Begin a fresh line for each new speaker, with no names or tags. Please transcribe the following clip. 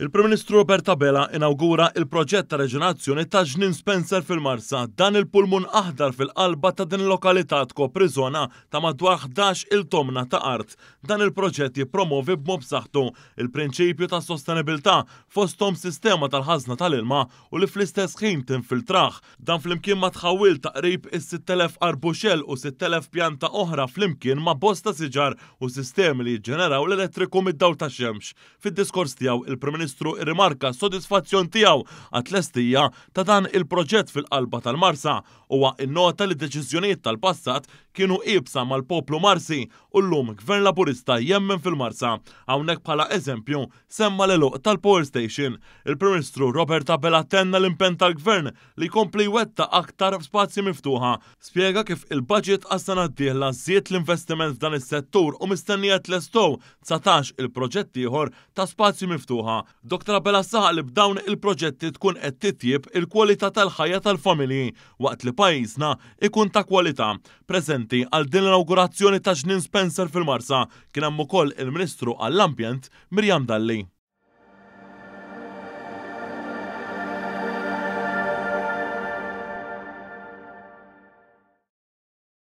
Il-Prim Ministru Robert Abela inawgura il-proġett ta' reġenerazzjoni ta' Ġnien Spencer fil-Marsa. Dan il-pulmun aħdar fil-qalba ta' din il-lokalità tkopri żona ta' madwar 11 il tomna ta' art. Dan il-proġett jippromovi b'mod b'saħħtu il-prinċipju ta' sostenibilità, fosthom sistema tal-ħażna tal-ilma u li fl-istess ħin tinfiltrah. Dan flimkien ma' tħawwil ta' qrib is-6,000 arbuxell u 6,000 pjanta oħra flimkien ma' bosta siġar u sistemi li jiġġeneraw l-elettriku mid-dawl tax-xemx. Fid-diskors tiegħu, il-Prim Ministru rrimarka s-sodisfazzjon tiegħu għat-tlestija ta' dan il-proġett fil-qalba tal-Marsa. Huwa innota li deċiżjonijiet tal-passat kienu iebsa mal-poplu Marsi u llum Gvern Laburista jemmen fil-Marsa. Hawnhekk bħala eżempju semma l-għeluq tal-Power Station. Il-Prim Ministru Robert Abela tenna l-impenn tal-Gvern li jkompli jwettaq aktar spazji miftuħa. Spjega kif il-budget għas-sena d-dieħla żied l-investiment f'dan is-settur u mistennija tlestow 19 il-proġett ieħor ta' spazji miftuħa. Dr Abela saħaq li b'dawn il-proġetti tkun qed titjieb il-kwalità tal-ħajja tal-familji waqt li pajjiżna ikun ta' kwalità. Preżenti għal din l-inawgurazzjoni ta' Ġnien Spencer fil-Marsa kien hemm ukoll il-Ministru għall-Ambjent Miriam Dalli.